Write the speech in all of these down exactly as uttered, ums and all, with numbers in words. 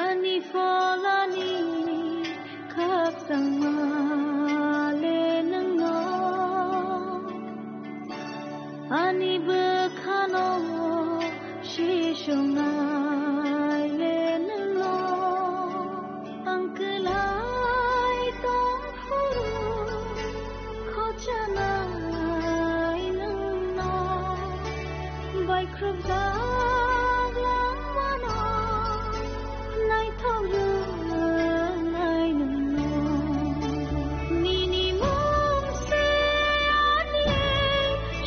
Ani pholani khakchangma le nwngno, ani bwkhano sisongnai le nwngno, ang kwlai tong phuru khochanai nwngno, baikhrupjak langmano naithok rwnai nwngno. Nini mung se ani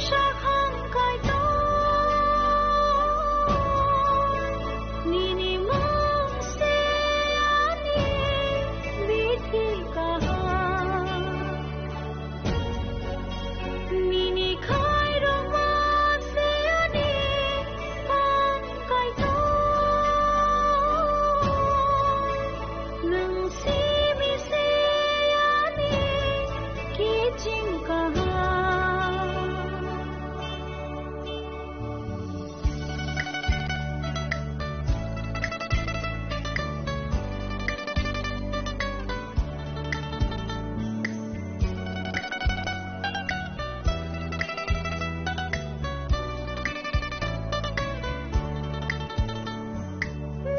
sakhang kaitor, nini mung se ani bithi kaham. Nini khairokma se ani phan kaitor. Nwng simi se ani kiching kaham.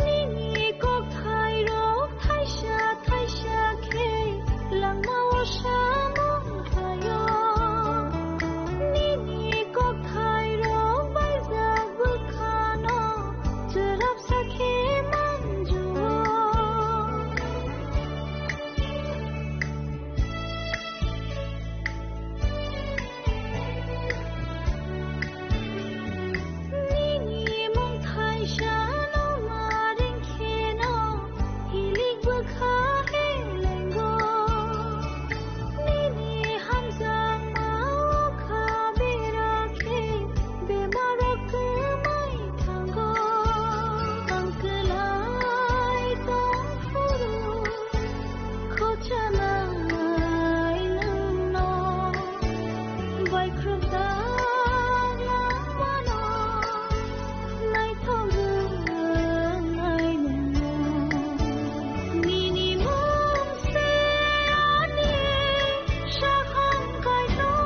Nini kokthairok thaisa thaisa khe langmao samung khlaio. Nini kokthairok baijak bwkhano chwrapsa khe manjuo. Nini mung thaisa no ma ring kheno, hilik bwkha helengo. Nini hamjakma o kha bera khe, bemarok kwmai thango. Ang kwlai tong phuru, khochanai nwngno, baikhrupjak langmano, naithok rwnai nwngno. Nini mung se ani sakhang kaitor,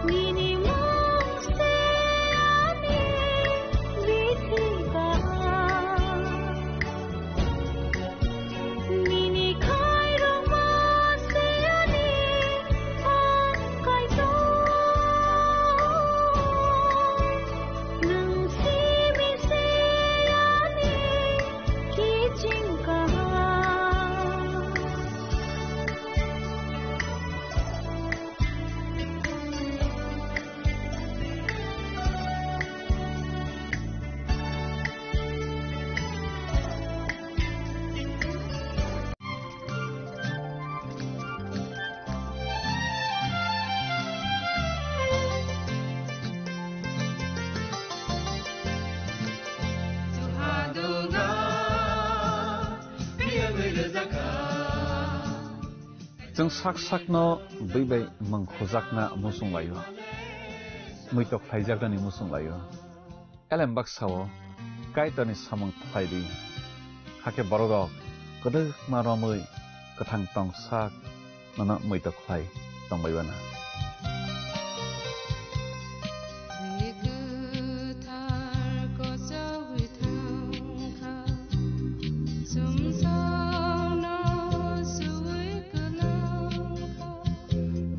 nini mung se ani bithi kaham. Nini khairokma se ani phan kaitor, nwng simi se ani kiching kaham. Chwng sak sakno bwi bai mung khujakna muchung laio, muitok khlaijaknani muchung laio. Elem baksa-o Kaitorni samung khlai di, hakhe bororok kwdwkma romwi kwthang tong sak nono muitok khlai tongbai bana. Bwi kwthar kochogwi thangkha, sumsokno suwi kwlangkha,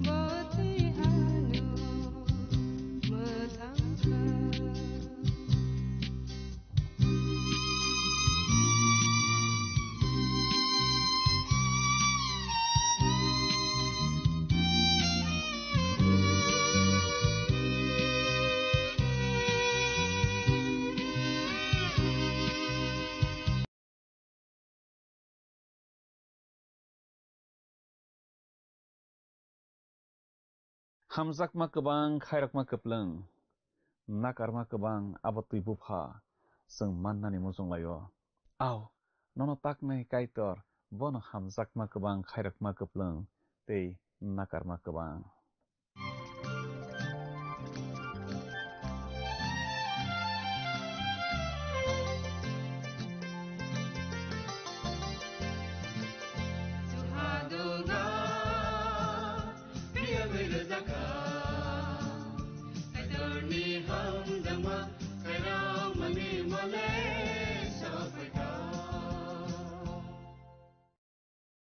bo thwi hano mwthangkha. Hamjakma kwbang, khairokma kwplwng, nakarma kwbang, abo twi bupha chwng mannani muchung laio. Au, nono taknai Kaitor, bono hamjakma kwbang, khairokma kwplwng tei nakarma kwbang.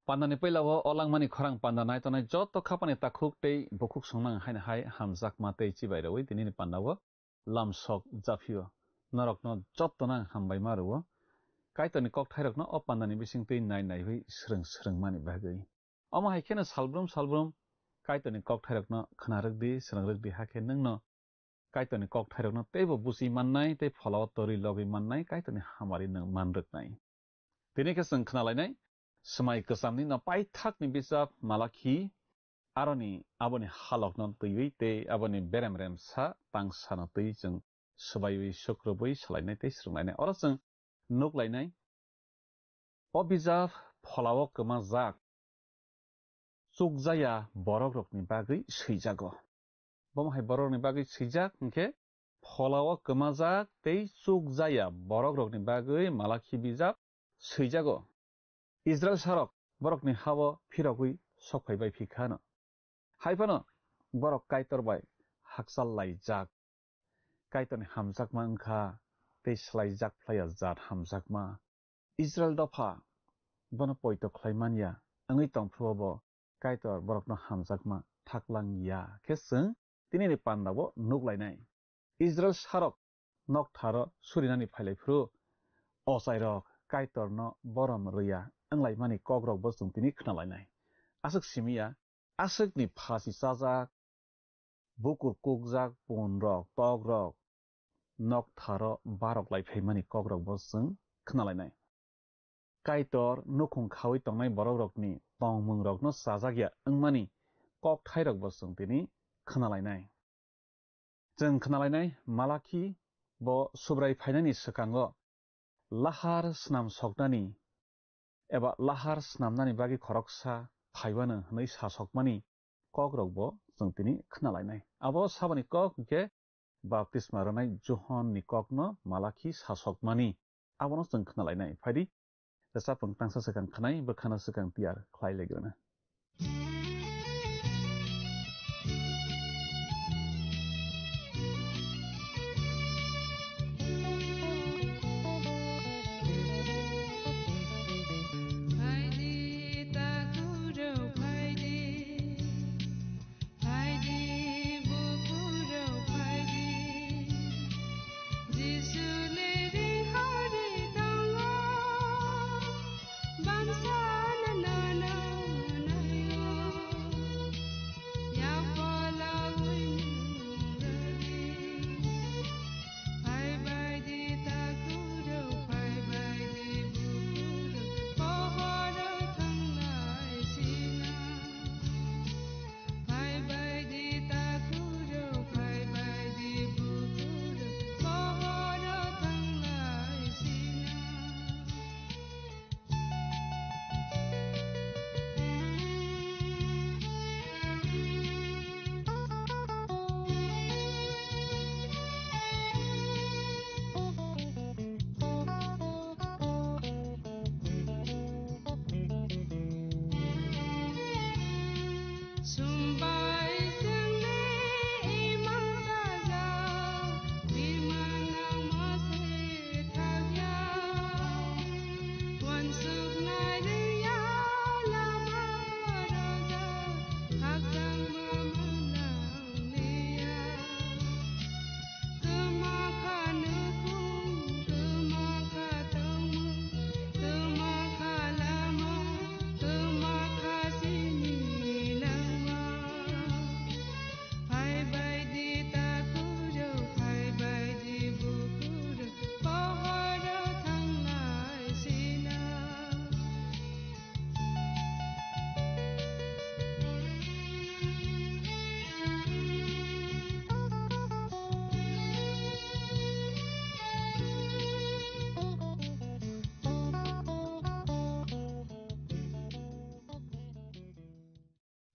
Pandani puila o, o langmani khorang panda nai tongnai joto khapani takhuk tei bukhuk songnang haino hai hamjakma tei chibai rwui tinini panda o lamsok japhio. Norokno jotono ang hambai ma rwo. Kaitorni kokthairokno o pandani bisingtwi nai naiwi swrwng swrwngmani bagwi. Omo hai kheno salbrum salbrum Kaitorni kokthairokno khna rwkdi, swrwng rwkdi, hakhe nwngno Kaitorni kokthairokno teibo buchi mannai tei pholao torwi logwi mannai Kaitorni hamari nwng man rwknai. Tini khe chwng khna lainai Swmai Kwchamni no paithakni bijap Malakhi, aroni aboni halokno twiwi tei aboni berem remsa tangsano twiwi chwng swbaiwi sukrubwi salainai tei swrwnglainai. Oro chwng nuk lainai, o bijap pholao kwmajak chukjaya borokrokni bagwi swijago. Bomo hai borokrokni bagwi swijak hwnkhe, pholao kwmajak tei chukjaya borokrokni bagwi Malakhi bijap swijago. Israilsarok borokni ha-o phirogwi sok phai bai phi kha no. Hai phano borok Kaitor bai hakchal laijak. Kaitorni hamjakma wng kha tei swlaijak phlaiya jat hamjakma. Israil dopha bono poito khlai man ya wngwi tong phuru bo Kaitor borokno hamjakma thaklang ya khe chwng tinini pandao nuk lainai. Israilsarok noktharo surinani phailai phuru ochairok Kaitorno borom rwya wnglaimani kokrokbo chwng tini khna lainai. Aswk simi ya, aswkni phasi chajak, bukur kukjak punrok, tokrok noktharo barok lai phaimani kokrokbo chwng khna lainai. Kaitor nukhung khaui tongnai borokrokni tongmungrokno chajak ya wngmani kokthairokbo chwng tini khna lainai. Chwng khna lainai, Malakhi bo Subrai phainani swkango lahar snam soknani eba lahar snamnani bagwi khoroksa phaibano hwnwi sasokmani kokrokbo chwng tini khna lainai. Abo saboni kok hwnkhe baptisma rwnai Johonni kokno Malakhi sasokmani. Abono chwng khna lainai. Phaidi, rwchapung tangsa swkang khnai, bwkhano swkang tiyar khlai laigrana. Phaidi, bukurok phaidi, Jisu le ri hari tongo, bangsa na nono naio, yapala ui nungri. Phai bai di takuro, phai bai di bukuro, pohoro thanglai sina. Phai bai di takuro, phai bai di bukuro, pohoro thanglai sina.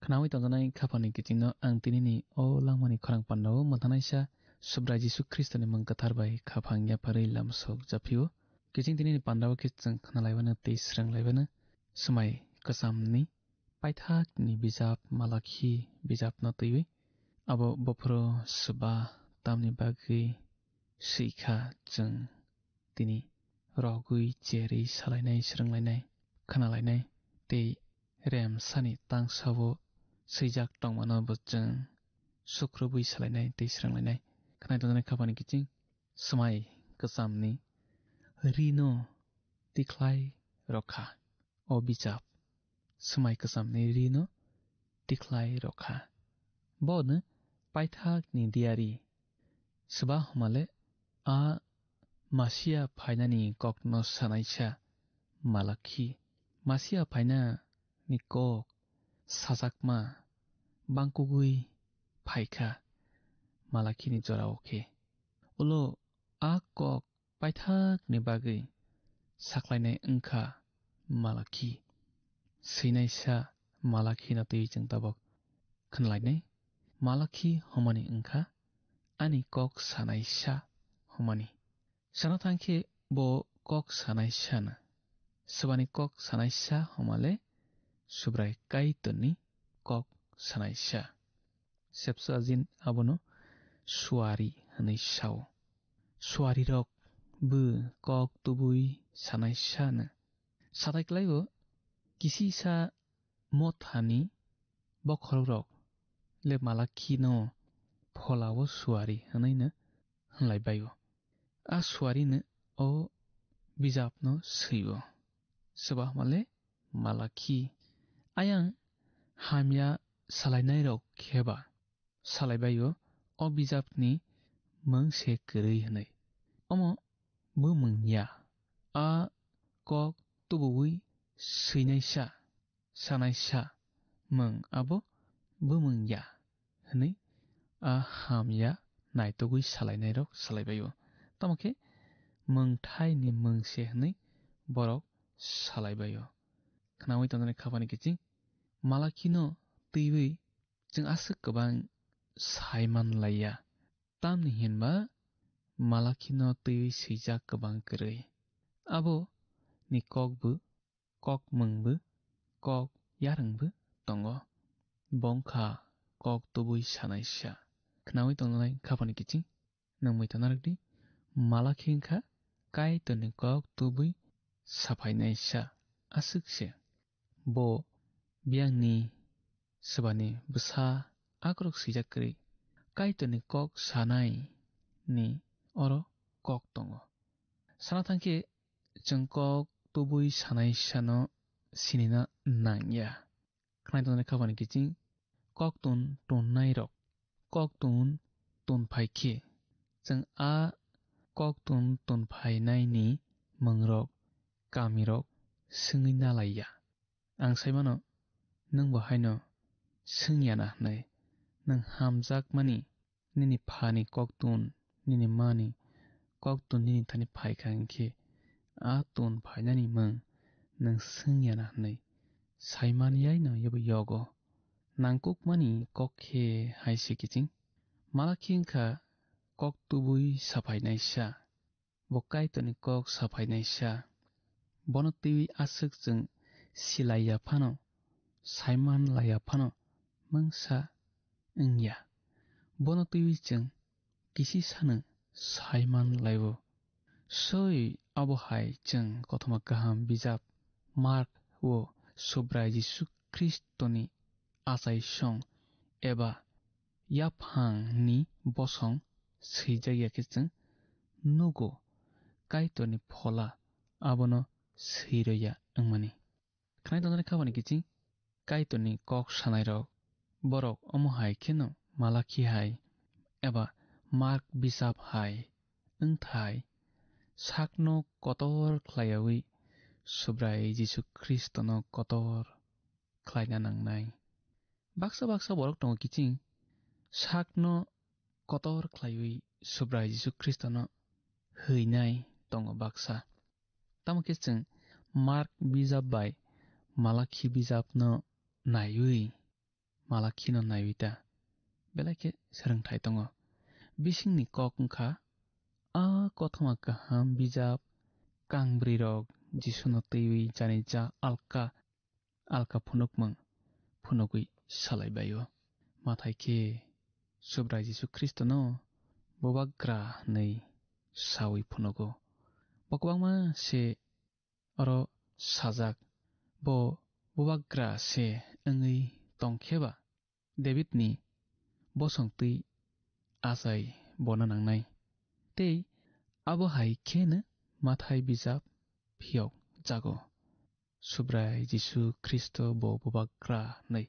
Khnaui tongjaknai khaphangni kichingno ang tinini o langmani khorang pandao mwthanaisa Subrai Jisu Khristoni mung kwthar bai khaphang yapharwi lamsok japhio. Kiching tinini pandao khe chwng khnalaibano tei swrwnglaibano Swmai Kwchamni paithakni bijap Malakhi bijapno twiwi. Abo bophro swba tamni bagwi swikha chwng tini rogwi cherwi salainai, swrwnglainai, khnalainai tei remsani tangsao swijak tongmano bo chwng sukrubwi salainai tei swrwnglainai. Khwnai tongjaknai khapani kiching swmai kwchamni rino tikhlai rokha. O bijap swmai kwchamni rino tikhlai rokha. Bono paithakni diari swba hwnmale a Masia phainani kokno sanaisa Malakhi. Masia phainani kok sajakma bangkugwi phaikha Malakhini jorao khe. Ulo a kok paithakni bagwi saklainai wngkha Malakhi. Swinaisa Malakhino twi chwng tabok khwnlainai. Malakhi hwnmani wngkha ani kok sanaisa hwnmani. Sana thangkhe bo kok sanaisa na. Swbani kok sanaisa hwnmale Subrai Kaitorni kok sanaisa. Septuagint abono suari hwnwi sao. Suarirok bo kok tubui sanaisa no. Satai kwlaibo kisisa mothani bokhorokrok le Malakhino pholao suari hwnwi no hwnlai baio. A suarino o bijapno swio. Swba hwnmale Malakhi. Ayang hamya salainairok kheba salaibaio o bijapni mung se kwrwi hwnwi. Omo bumung ya. A kok tubuwi swinaisa, sanaisa mung abo bumung ya hwnwi a hamya naitugwi salainairok salaibaio. Tamo khe mungthaini mung se hwnwi borok salaibaio. Khnaui tongnani khapani kiching Malakhino twiwi chwng aswk kwbang sai man laiya. Tamni hinba Malakhino twiwi swijak kwbang kwrwi. Abo ni kokbo, kok mungbo, kok yarwngbo tongo. Bongkha kok tubui sanaisa. Khnaui tongnai khapani kiching nangmui tana rwdi. Malakhi wngkha Kaitorni kok tubui saphainaisa aswk se. Bo biyangni swbani bwsa akrok swijak kwrwi. Kaitorni kok sanai ni oro kok tongo. Sana thangkhe chwng kok tubui sanaisano sinina nangya. Khwnai tongnai khapani kiching koktun tonnairok, koktun tonphai khe, chwng a koktun tonphainaini mwngrok, kamirok swngwi nalaiya. Ang saimano, nwng bo haino swngya na hwnwi. Nwng hamjakmani nini phani koktun, nini mani koktun nini thani phaikha hwnkhe, a tun phainani mung nwng swngya na hwnwi saiman yaino yobo yogo. Nangkukmani kok khe hai se kiching. Malakhi wngkha kok tubui saphainaisa. Bo Kaitorni kok saphainaisa. Bono twiwi aswk chwng silaiya phano, saiman laiya phano mungsa wngya. Bono twiwi chwng kisisano saiman laibo. Soi abo hai chwng kothoma kaham bijap Mark o Subrai Jisu Khristoni achaisong eba yaphangni bosong swijak ya khe chwng nugo, Kaitorni Phola abono swi rw ya wngmani. Khwnai tongnani khapani kiching Kaitorni kok sanairok, borok omo hai kheno Malakhi hai eba Mark bijap hai wngthai sakno kotor khlaiyawi Subrai Jisu Khristono kotor khlaina nangnai. Baksa baksa borok tongo kiching sakno kotor khlaiwi Subrai Jisu Khristono hwinai tongo baksa. Tamo khe chwng Mark bijap bai Malakhi bijapno naiwi, Malakhino naiwi ta belai khe swrwngthai tongo. Bisingni kok wngkha a kothoma kaham bijap kangbwrwirok Jisuno twiwi janija alka alka phunukmung phunugwi salaibaio. Mathai khe Subrai Jisu Khristono bubagra hwnwi saui phunugo. Bo kwbangma se oro sajak, bo bubagra se wngwi tongkhe ba, Davidni bosong twi achai bona nangnai. Tei abo hai kheno Mathai bijap phiyok jago, Subrai Jisu Khristo bo bubagra hwnwi.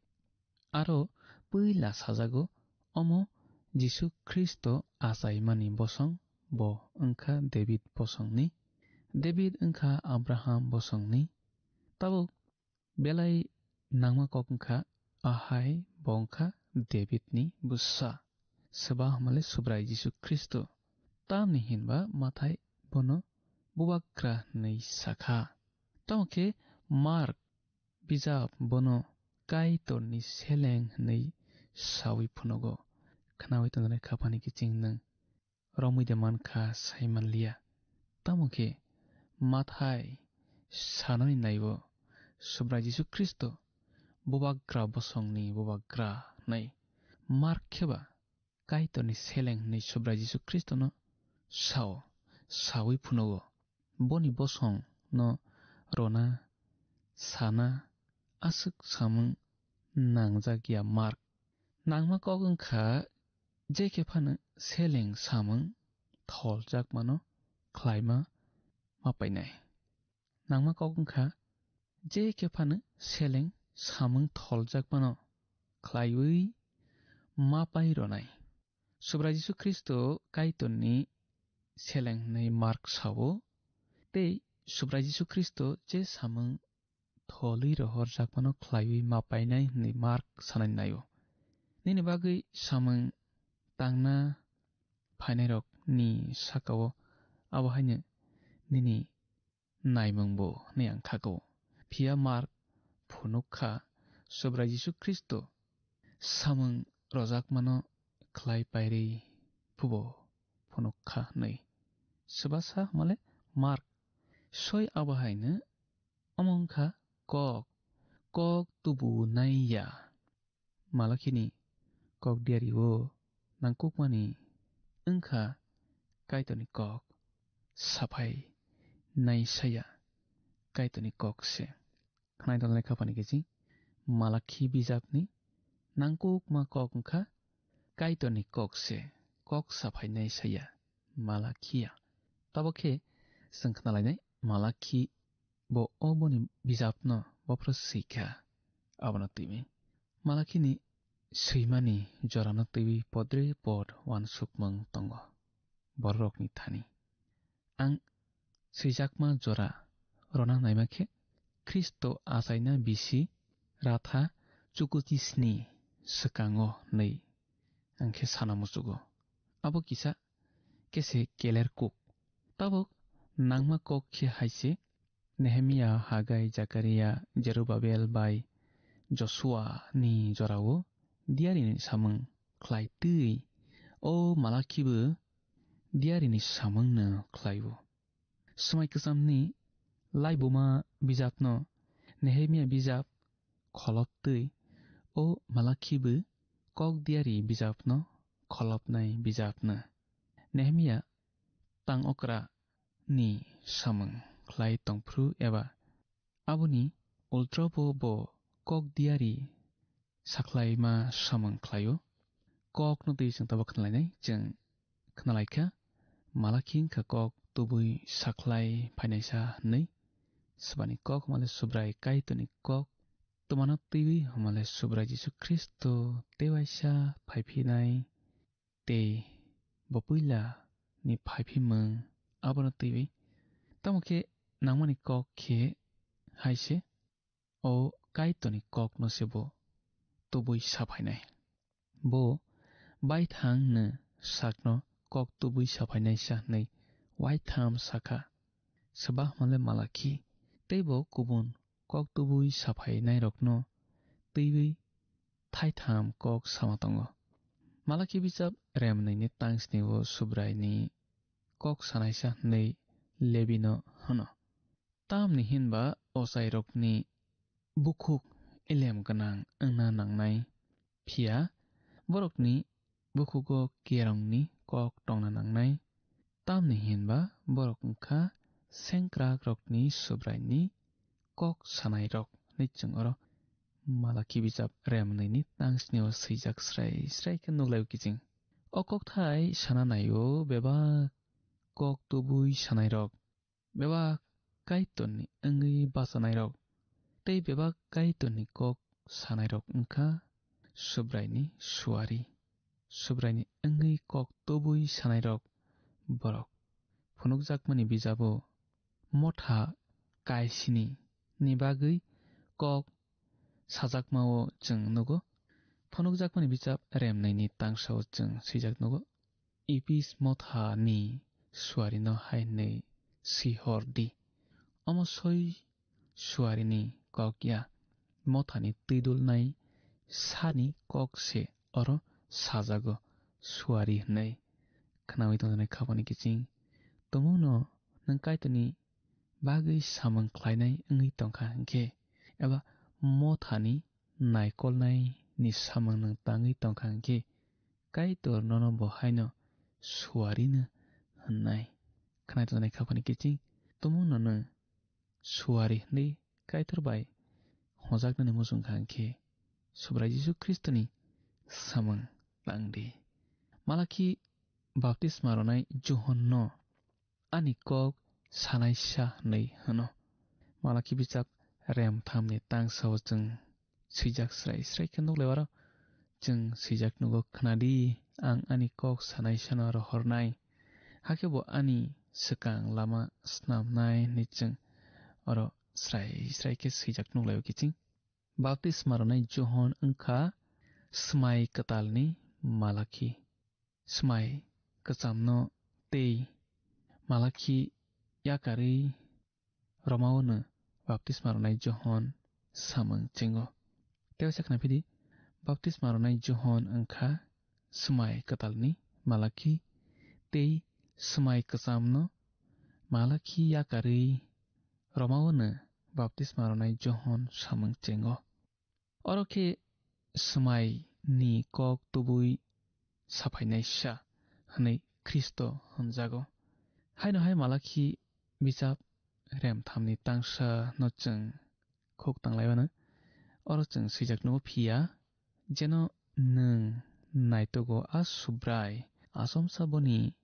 Aro puila sajago, omo Jisu Khristo achaimani bosong bo wngkha David bosongni, David wngkha Abraham bosongni. Tabuk belai nangma kok wngkha, ahai bo wngkha Davidni bwsa, swba hwnmale Subrai Jisu Khristo. Tamni hinba Mathai bono bubagra hwnwi sakha. Tamo khe Mark bijap bono Kaitorni seleng hwnwi sawi phunugo. Khnawi tongnai khaphani kiching nwng romwi de mankha sai manliya. Tamo khe Mathai sanani naibo Subrai Jisu Khristo bubagra bosongni bubagra hwnwi. Mark kheba Kaitorni seleng hwnwi Subrai Jisu Khristono sao, sawi phunugo. Boni bosongno rwna, sana, aswk samung nangjak ya Mark. Nangma kok wngkha, je khe phano seleng samung tholjakmano khlaima ma painai. Nangma kok wngkha, je khe phano seleng samung tholjakmano khlaiwi ma pai rwnai. Subrai Jisu Khristo Kaitorni seleng hwnwi Mark sao, tei Subrai Jisu Khristo je samung tholwi rohorjakmano khlaiwi ma painai hwnwi Mark sanani naio. Nini bagwi samung tangna phainairokni sakao abo haino nini naimungbo hwnwi ang thago. Phiya Mark phunuk kha, Subrai Jisu Khristo samung rojakmano khlai pairwi phubo phunuk kha hwnwi. Swbasa hwnmale Mark soi abo haino omo wngkha kok, kok tubu nai ya. Malakhini kok diari o nangkukmani wngkha Kaitorni kok saphai nai saya Kaitorni kok se. Khnai tongnai khaphani kiching Malakhi bijapni nangkukma kok wngkha Kaitorni kok se, kok saphai nai saya Malakhiya. Tabo khe chwng khnalainai Malakhi bo o boni bijapno bophro swi kha. Abono twiwi Malakhini swimani jorano twiwi podre pod uansukmung tongo bororokni thani. Ang swijakma jora rwna naima khe Khristo achaina bisi ratha chukuchisni swkango hwnwi ang khe sana muchugo. Abo kisa kese keler kuk. Tabuk nangma kok khe hai se, Nehemia, Hagai, Jakaria, Jerubabel bai Josua ni jorao diarini samung khlai twi o Malakhi bo diarini samungno khlaio. Swmai kwchamni laibuma bijapno Nehemia bijap kholop twi o Malakhi bo kok diari bijapno kholopnai bijapno. Nehemia tang okra ni samung khlai tongphru eba aboni ultrobo bo kok diari sakhlaima samung khlaio. Kokno twi chwng tabuk khnalainai, chwng khnalaikha, Malakhi wngkha kok tubui sakhlai phainaisa hwnwi. Swbani kok hwnmale Subrai Kaitorni kok twmano twiwi hwnmale Subrai Jisu Khristo tewaisa phaiphinai tei bo puila ni phaiphi mung abono twiwi. Tamo khe nangmani kok khe hai se, o Kaitorni kokno se bo tubui saphainai. Bo baithang no sakno kok tubui saphainai sa hwnwi waitham sakha. Swbahmale Malakhi tei bo kubun kok tubui saphainairokno twiwi thaitham kok sama tongo. Malakhi bijap remnwini tangsni o Subraini kok sanaisa hwnwi Lebino hwno. Tamni hinba ochairokni bukhuk elem gwnang wngna nangnai, phiya borokni bukhugo kerongni kok tongna nangnai. Tamni hinba borok wngkha sengkrakrokni Subraini kok sanairok. hinwi chwng oro Malaki bijap remnwini tangsni o swijak srai srai khe nuklaio kiching. O kokthai sana naio bebak kok tubui sanairok, bebak Kaitorni wngwi bachanairok, tei bebak Kaitorni kok sanairok wngkha Subraini suari. Subraini wngwi kok tubui sanairok borok. Phunukjakmani bijabo motha kaisini ni bagwi kok sajakmao chwng nugo. Phunukjakmani bijap remnaini tangsao chwng swijak nugo. Epis mothani suarino hai hwnwi swi hor di. Omo soi suarini kok ya, mothani twi dulnai sani kok se oro sajago suari hwnwi. Khnaui tongjaknai khapani kiching tumungno nwng Kaitorni bagwi samung khlainai wngwi tongkha hinkhe, eba mothani naikolnai ni samung nwng tangwi tongkha hinkhe, Kaitor nono bo haino suarino hwnnai. Khwnai tongjaknai khapani kiching tumungno nwng suari hwnwi Kaitor bai hojaknani muchung kha hinkhe, Subrai Jisu Khristoni samung tang di. Malaki baptisma rwnai Johonno ani kok sanaisa hwnwi hwno. Malaki bijap remthamni tangsao chwng swijak srai srai khe nuklai aro chwng swijak nugo, "Khna di, ang ani kok sanaisano rohornai, hakhe bo ani swkang lama snamnai," hwnwi chwng oro srai srai khe swijak nuklaio kiching. Baptisma rwnai Johon wngkha swmai kwtalni Malaki. Swmai kwchamno tei Malaki yakarwi Romao no baptisma rwnai Johon samung chengo. Tei waisa khna phidi, baptisma rwnai Johon wngkha swmai kwtalni Malaki tei swmai kwchamno Malaki yakarwi Romao no baptisma rwnai Johon samung chengo. Oro khe swmai ni kok tubui saphainaisa hwnwi Khristo hwnjago. Haino hai Malaki bijap remthamni tangsa no chwng khuk tanglai mano. Oro chwng swijak nugo, "Phiya jeno nwng naitogo a Subrai achomsa boni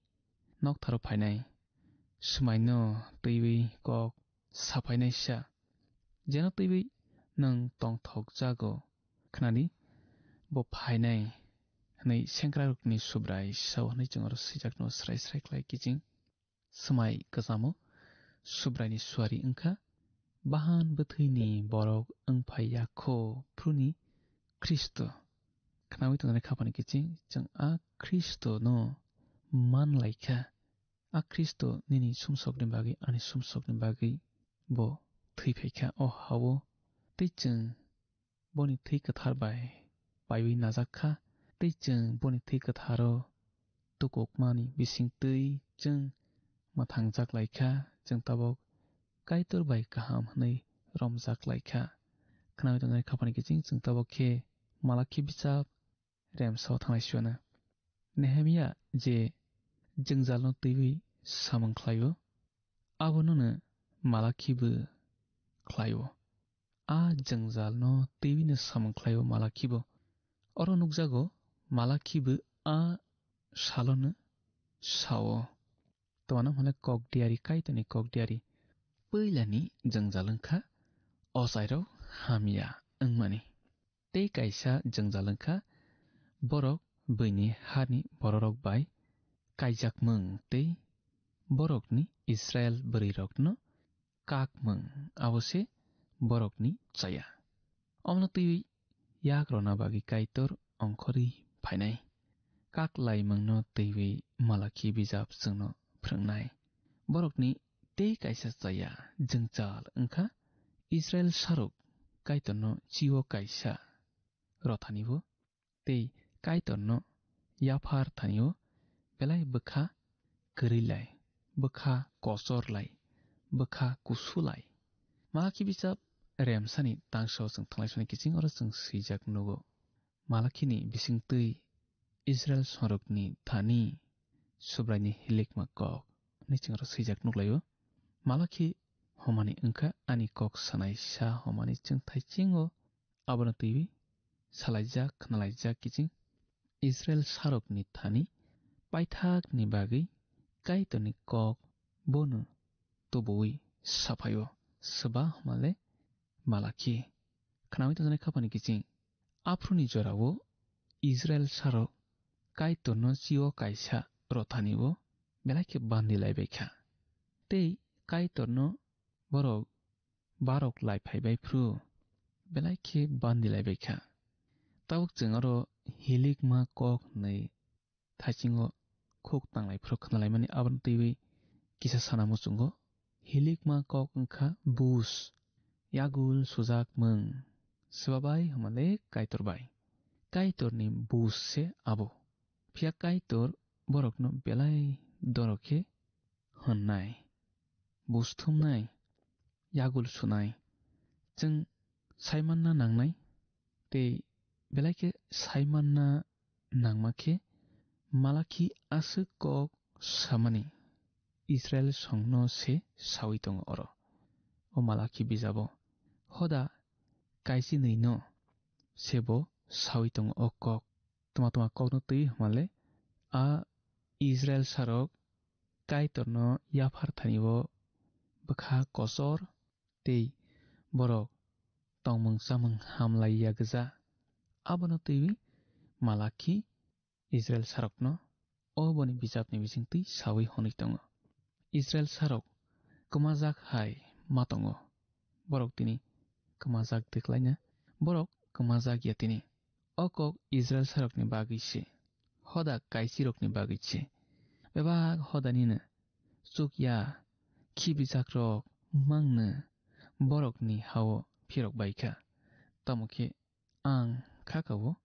noktharo phainai, swmaino twiwi kok saphainaisa, jeno twiwi nwng tongthokjago, khnadi bo phainai," hwnwi sengkrakrokni Subrai sao hwnwi chwng oro swijakno srai srai khlai kiching. Swmai kwchamo Subraini suari wngkha, bahan bwthwini borok wngphai ya kho phuruni Khristo. Khnaui tongnai khapani kiching chwng a Khristono man lai kha. A Khristo nini sumsokni bagwi, ani sumsokni bagwi bo thwi phai kha o ha-o, tei chwng boni thwi kwthar bai paiwi najak kha, tei chwng boni thwi kwtharo tukukmani bisingtwi chwng mwthangjak lai kha, chwng tabok Kaitor bai kaham hwnwi romjak lai kha. Khnaui tongnai khapani kiching chwng tabok khe Malaki bijap remsao thanglai siyano. Nehemia je jwngjalno twiwi samung khlaio, abono no Malaki bo khlaio. A jwngjalno twiwi no samung khlaio Malaki bo. Oro nukjago, Malaki bo a salono sao. Twmano hwnle kok diari, Kaitorni kok diari. Puilani jwngjal wngkha ochairok hamya wngmani. Tei kaisa jwngjal wngkha borok buini hani bororok bai kaijakmung tei borokni Israil bwrwirokno kakmung, abo se borokni chaya. Omono twiwi yak rwna bagwi Kaitor ongkhorwi phainai. Kak laimungno twiwi Malaki bijap chwngno phrwngnai. Borokni tei kaisa chaya jwngjal wngkha Israil saruk Kaitorno chio kaisa rwthani-o tei Kaitorno yaphar thani-o belai bwkha kwrwi lai, bwkha kochor lai, bwkha kusu lai. Malaki bijap remsani tangso chwng thanglai soni kiching oro chwng swijak nugo. Malakhini bisingtwi Israil songrokni thani Subraini hilikma kok hwnwi chwng oro swijak nuklaio. Malakhi homani wngkha ani kok sanai sa homani chwng thaichingo. Abono twiwi salaijak, khnalaijak kiching Israel sarokni thani paithakni bagwi Kaitorni kok bono tubuwi saphaio, swba hwnmale Malakhi. Khnawi tongjaknai khapani kiching. Aphuruni jorao Israel sarok Kaitorno chio kaisa rothani-o belai khe bandi laibaikha. Tei Kaitorno borok barok lai phaibai phuru belai khe bandi laibaikha. Tabuk chwng oro hilikma kok hwnwi thaisingo khuk tanglai phuru khnalaimani abono twiwi kisa sana muchungo. Hilikma kok wngkha bus, yagul sujak mung. Swbabai hwnmale Kaitor bai. Kaitorni bus se abo. Phiya Kaitor borokno belai doro khe hwnnai, bus thumnai, yagul sunai. Chwng saimanna nangnai, tei belai khe saimanna nangma khe Malakhi aswk kok samani Israel songno se sawi tongo oro. O Malakhi bijabo hoda kaisi nwi no sebo sawi tongo o kok. Tma tma kokno twi hwnmale a Israel sarok Kaitorno yaphar thani-o bwkha kochor tei borok tongmung chamung hamlaiya gwja. Abono twiwi Malakhi Israel sarokno o boni bijapni bisingtwi sawi hwnwi tongo. Israel sarok kwmajak hai ma tongo. Borok tini kwmajak de klaina, borok kwmajak ya tini. O kok Israel sarokni bagwi se, hoda kaisirokni bagwi se. Bebak hodanino chukya khibijakrok mangno borokni ha-o phirok bai kha. Tamo khe ang kha ka-o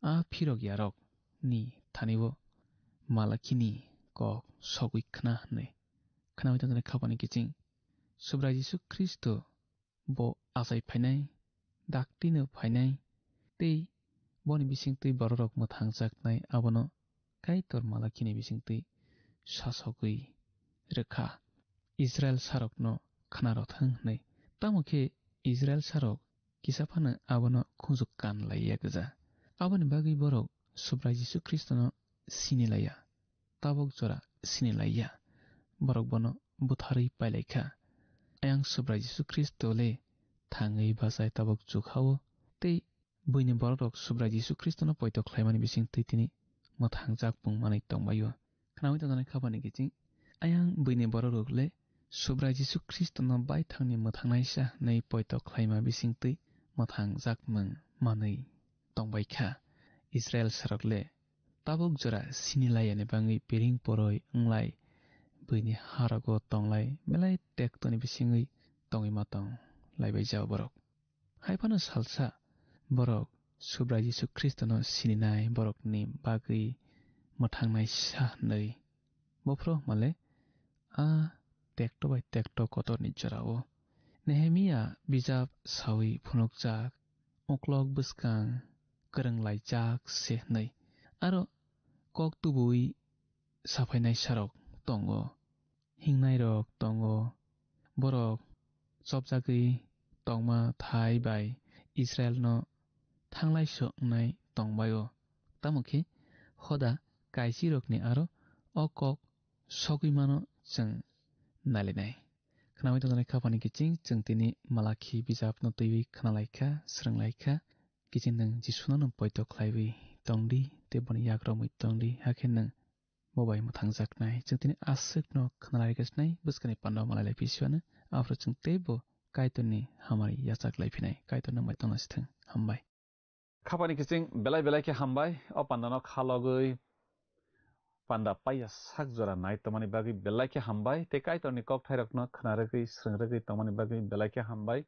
a phirok yarok ni thani-o Malakhini kok sogwi khna hwnwi. Khnawi tongjaknai khapani kiching Subrai Jisu Khristo bo achai phainai, daktino phainai, tei boni bisingtwi bororok mwthangjaknai abono Kaitor Malakhini bisingtwi sasogwi rwkha, Israel sarokno khna rwthang hwnwi. Tamo khe Israel sarok kisa phano abono khunju kan laiya gwja. Aboni bagwi borok Subrai Jisu Khristono sini laiya, tabok jora sini laiya. Borok bono butharwi pailaikha. Ayang Subrai Jisu Khristo le thangwi bachai tabok chukha-o, tei buini bororok Subrai Jisu Khristono poito khlaimani bisingtwi tini mwthangjak pung manwi tongbaio. Khnawi tongjaknai khapani kiching, ayang buini bororok le Subrai Jisu Khristono baithangni mwthangnaisa hwnwi poito khlaima bisingtwi mwthangjak mung manwi tongbaikha. Israel sarok le tabuk jora sini laiyani bangwi piring poroi wnglai, buini harogo tonglai, belai tektoni bisingwi tongwi ma tong laibai jao borok. Hai phano salsa borok Subrai Jisu Khristono sininai borokni bagwi mwthangnai sa hwnwi. Bophro hwnmale a tekto bai tekto kotorni jorao Nehemia bijap sawi phunukjak, uklok bwskang kwrwnglaijak se hwnwi. Aro kok tubui saphainai sarok tongo, hingnairok tongo, borok chopjagwi tongma thai bai Israelno thanglaiso wngnai tongbaio. Tamo khe hoda kaisirokni aro o kok sogwi mano chwng nailainai. Khnawi tongjaknai khapani kiching chwng tini Malakhi bijapno twiwi khnalaikha, swrwnglaikha. Kiching nwng Jisuno nwng poito khlaiwi tongdi tei boni yak romwi tongdi, hakhe nwng bo bai mwthangjaknai. Chwng tini aswkno khnalaigasnai, bwskangni panda malai lai phisiwano, aphuru chwng teibo Kaitorni hamari yachak lai phinai. Kaitor nwng bai tongna sithwng. Hambai. Khapani kiching belai belai khe hambai. O pandano khalogwi panda paiya sak jora nai tongmani bagwi belai khe hambai. Tei Kaitorni kokthairokno khna rwgwi, swrwng rwgwi tongmani bagwi belai khe hambai.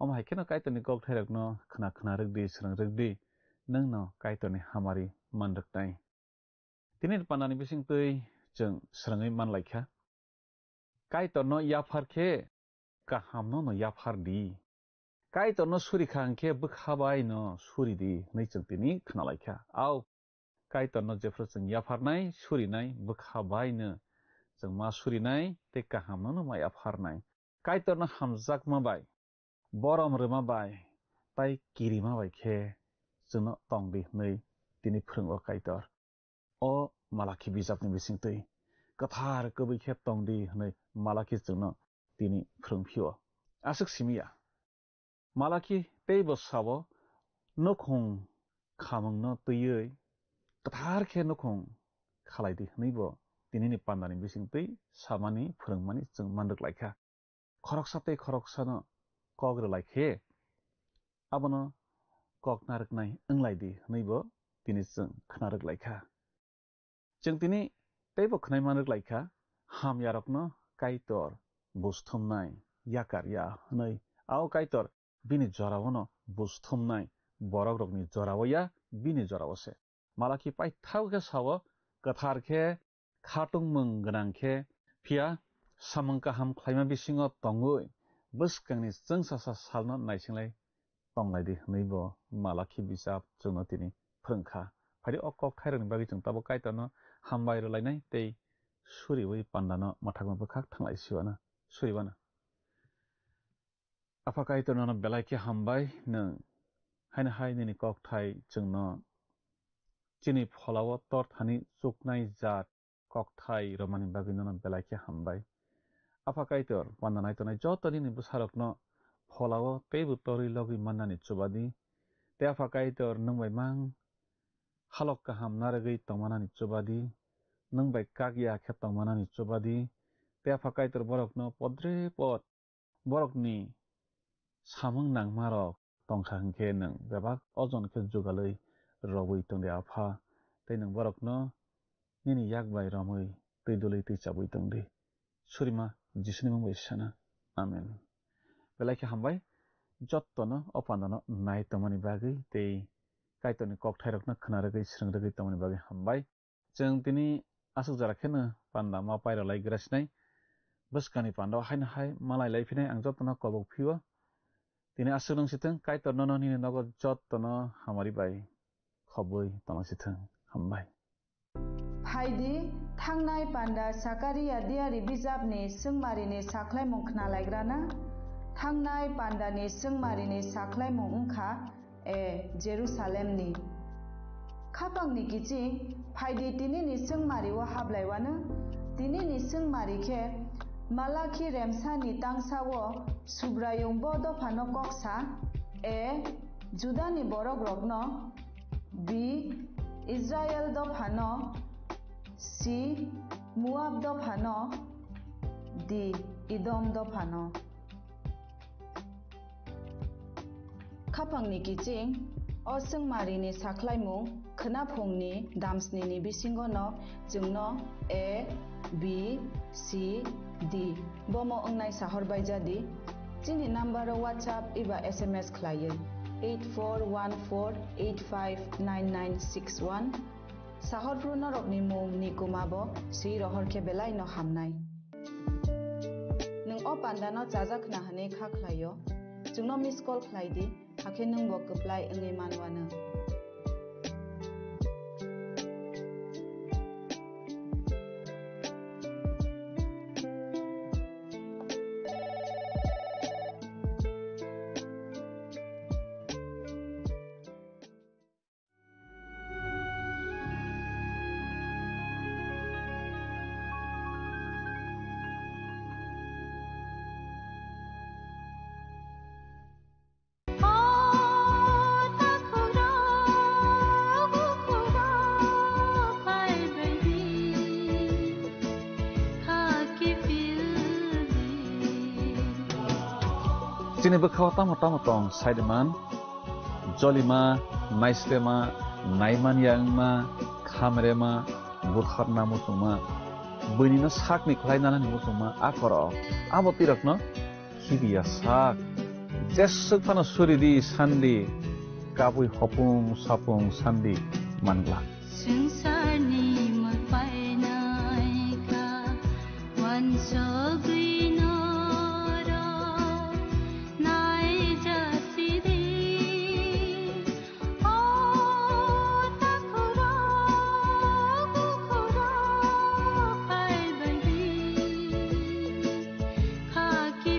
Omo hai kheno Kaitorni kokthairokno khna khna rwgdi, swrwng rwgdi, nwngno Kaitorni hamari man rwknai. Tini pandani bisingtwi chwng swrwngwi manlaikha. Kaitorno yaphar khe kahamno no yaphar di. Kaitorno suri kha hwnkhe bwkha bai no suri di hwnwi chwng tini khnalaikha. Au, Kaitorno jephru chwng yapharnai, surinai, bwkha bai no chwng ma surinai tei kahamno no ma yapharnai. Kaitorno hamjakma bai, borom rwma bai, tai kirima bai khe chwngno tong di hwnwi tini phwrwngo Kaitor. O Malaki bijapni bisingtwi kwthar kwbwi khe tong di hwnwi Malaki chwngno tini phwrwng phio. Aswk simi ya. Malaki teibo sao, nukhung khamungno twiwi kwthar khe nukhung khalai di hwnwibo tinini pandani bisingtwi samani phwrwngmani chwng man rwk lai kha. Khoroksa tei khoroksano kok rwlai khe abono kok narwknai wnglai di hwnwibo tini chwng khna rwk lai kha. Chwng tini teibo khwnai man rwk lai kha, hamyarokno Kaitor buj thumnai, yakar ya hwnwi. A o Kaitor bini jorao'-no buj thumnai, borokrokni jorao ya, bini jorao se. Malaki paithak khe sao, kwthar khe, khatungmung gwnang khe, phiya samung kaham khlaima bisingo tongwi bwskangni chwngsasa salno naisinglai tonglai di hwnwi bo Malaki bijap chwngno tini phwrwng kha. Phai di o kokthairokni bagwi chwng tabuk Kaitorno hambai rwlainai tei suriui pandano mwthangma bwkhak thanglai siwana, suriwana. Apha Kaitor nono belai khe hambai, nwng haino hai nini kokthai chwngno chini pholao torthani chuknai jat kokthai romani bagwi nono belai khe hambai. Apha Kaitor, panda nai tongnai joto nini bwsarokno pholao teibo torwi logwi mannani chubadi. Tei Apha Kaitor, nwng bai mang halok kaham narwgwi tongmanani chubadi, nwng bai kak ya khe tongmanani chubadi. Tei Apha Kaitor, borokno podre pod borokni samung nangmarok tongkha hwnkhe nwng bebak ojon khe jugalwi rwui tongdi Apha, tei nwng borokno nini yak bai romwi twi dulwi twi chabwi tongdi. Surima Jisuni mung bai sana. Amen. Belai khe hambai jottono o pandano nai tongmani bagwi tei Kaitorni kokthairokno khna rwgwi swrwng rwgwi tongmani bagwi hambai. Chwng tini aswk jora kheno panda ma pairalai grasinai. Bwskangni panda o haino hai malai lai phinai ang jotono kobok phio. Tini aswk nung sithwng, Kaitor nono nini nogo jotono hamari bai khobwi tongla sithwng. Hambai. Phaidi, thangnai panda Sakaria diari bijapni swngmarini sakhlaimung khnalaigrana. Thangnai pandani swngmarini sakhlaimung wngkha, E Jerusalemni. Khapangni kiching, phaidi tinini swngmari-o hablaiwano, tinini swngmari khe Malakhi remsani tangsao Subraiyung bo dophano kok sa, E Judani borokrokno, B Israel dophano, C Moab dophano, D Edom dophano. Khapangni kiching, o swngmarini sakhlaimung khwnaphungni damsnini bisingono chwngno A, B, C, D bomo wngnai sahor baijadi. Chini number-o WhatsApp eba S M S khlaiwi eight four one four eight five nine nine six one. Sahorphru norokni mung ni kuma bo swi rohor khe belai no hamnai. Nwng o panda no chajak khna hwnwi kha khlaio, chwngno miss call khlai di, hakhe nwng bo kwplai wngwi manwano. Chini bwkhao tamo tamo tong saiman, jolima, naislema, naimanya wngma, khamrema, butharna muchungma, buinino sakni khlai nanani muchungma, a korok, abo twirokno khibiya sak. Jeswk phano suri di sandi, kabui hopung sapung sandi mangla. Swngcharni mwpainai kha, uansugwi norok naijasidi. O takhurok, bukhurok phaibaidi, khaki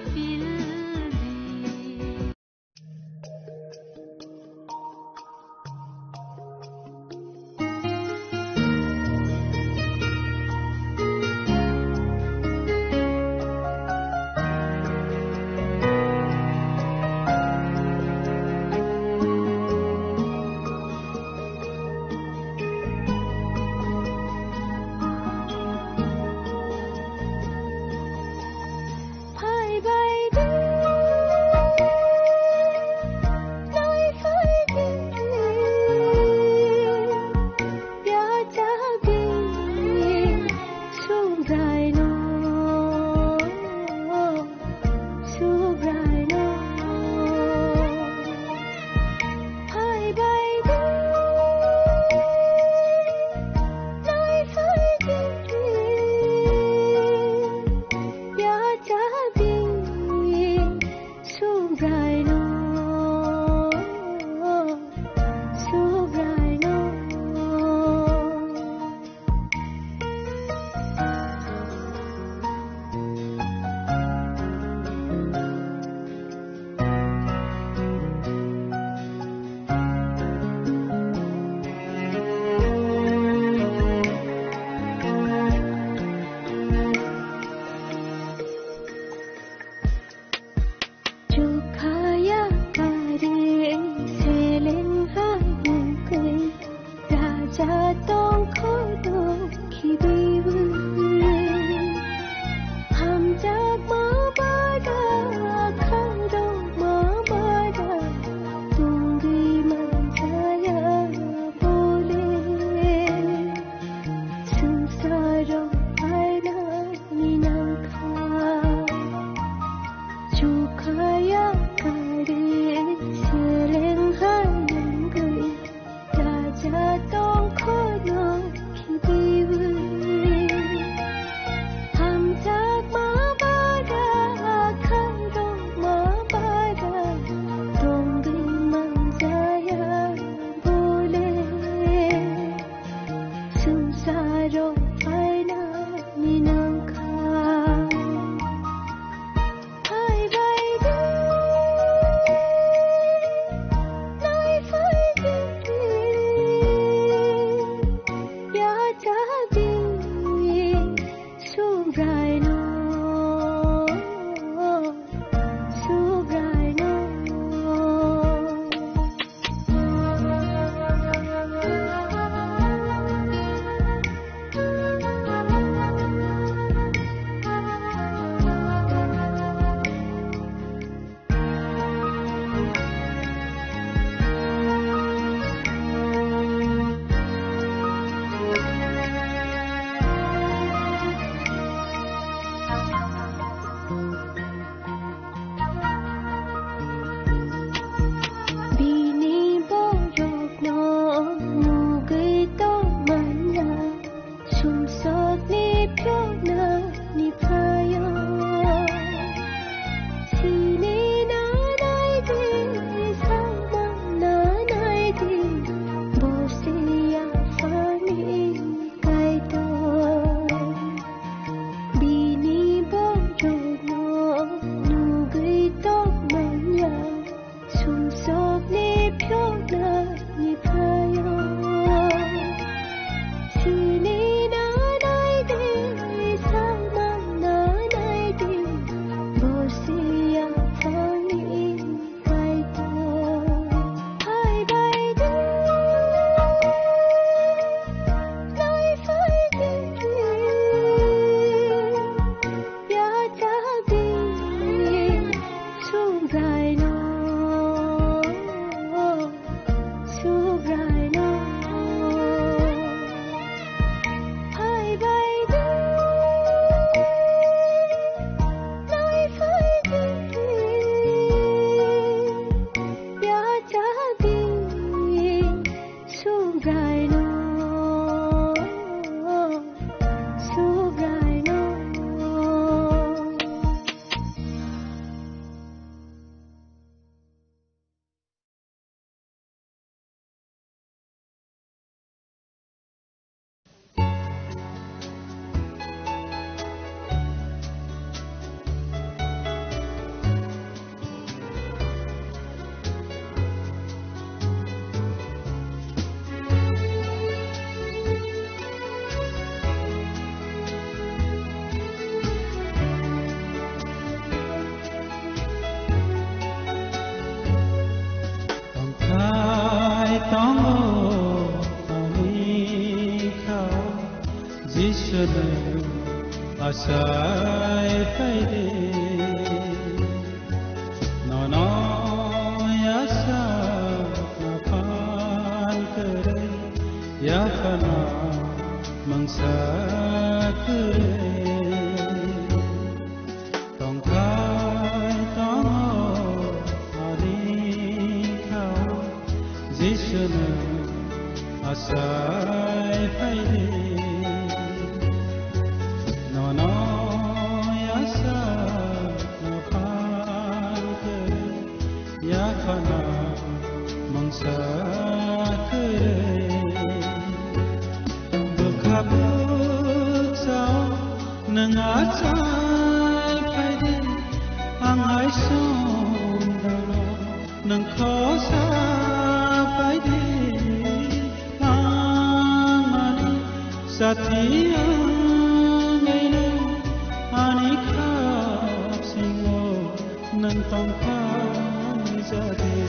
Subraino, Subraino. Chukhaya kari seleng hai mungkui raja tongkhodo khibiwi. Hamjakma bada khairokma bada tongwi manjaya bole. Swngcharo phaina ni nangkha. Chukhaya kari seleng hai nangwi raja tongkhono khibiwi. Hamjakma bada khairokma bada tongwi manjaya bole. Swngcharo phaina ni nangkha. Phaibai di, naiphai di, yachak di, Subraino. Subraino. Bini borokno nugwi tongmanya, sumsokni phiyokna ni phaio. Sini nanai di, samang nanai di, bo se yaphangni Kaitor. Bini borokno nugwi tongmanya, sumsokni phiyokna ni phaio. Sini nanai di, samang nanai di, bo se yaphangni Kaitor. Phaibai di, naiphai di, yachak di, Subraino, Subraino. Phaibai di, naiphai di, yachak di, Subraino, Subraino. Tongthai tongo ani khao, Jisunu achai phaidi. Nono yasa phan kwrwi, yaphano mungsa kwrwi. Tongthai tongo ani khao, Jisunu achai phaidi. Nono yasa Mungsa kwrwi bwkha bwksa nwng achai phaidi, ang hai songdano nwng khosa phaidi. Ang ani sathi wngwino ani khapsingo nwng tongphai jadi,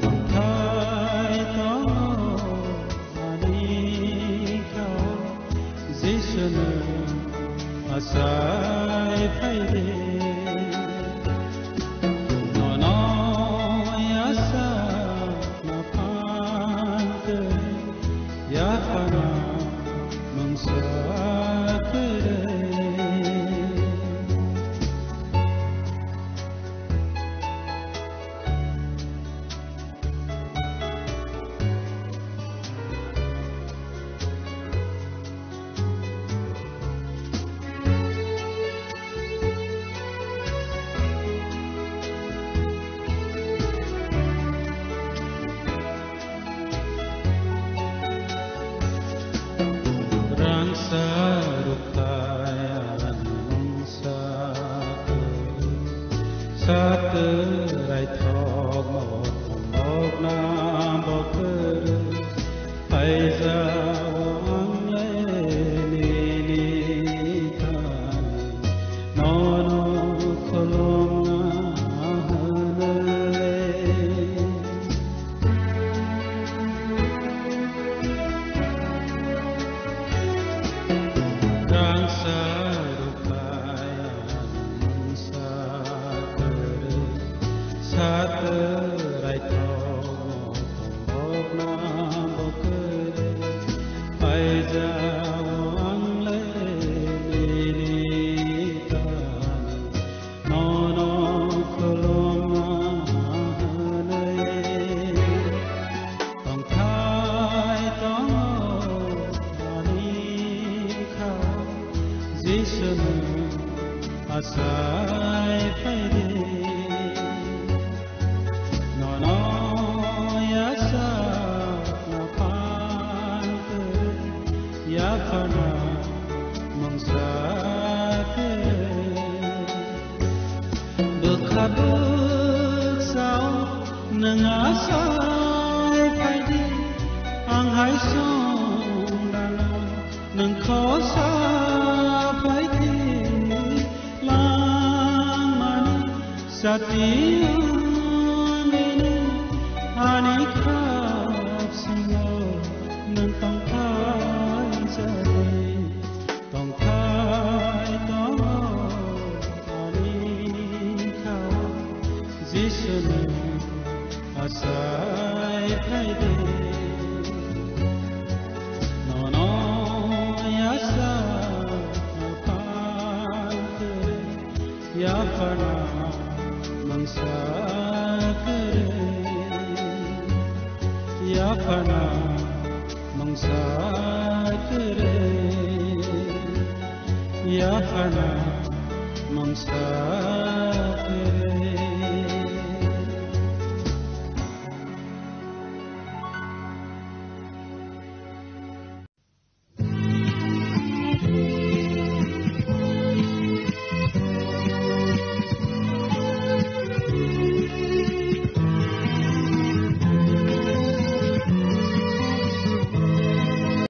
tongthai tongo ani khao, Jisu nwng achai phaidi. Nono yasa na phan kwrwi, yaphana mungsa kwrwi. Rangsa rukthai ani mungsa kwrwi, satwrai thokno tongmokna bo kwrwi, phaijao ang le nini thani nono khulumna hwnwi. Rangsa rukthai ani mungsa kwrwi, satwrai thokno tongmokna bo kwrwi, phaijao ang le nini thani nono khulumna hwnwi. Tongthai tongo ani khao, Jisu nwng achai phaidi. Nono yasa na phan kwrwi, yaphana mungsa kwrwi. Bwkha bwksa o nwng achai phaidi, ang hai songdano nwng khosa phaidi. Langmani sati wngwino ani khapsingo nwng tongthai jadi. Tongthai tongo ani khao, Jisu nwng achai phaidi. Nono yasa na phan kwrwi, yaphana mungsa kwrwi, yaphana mungsa kwrwi, yaphana mungsa kwrwi.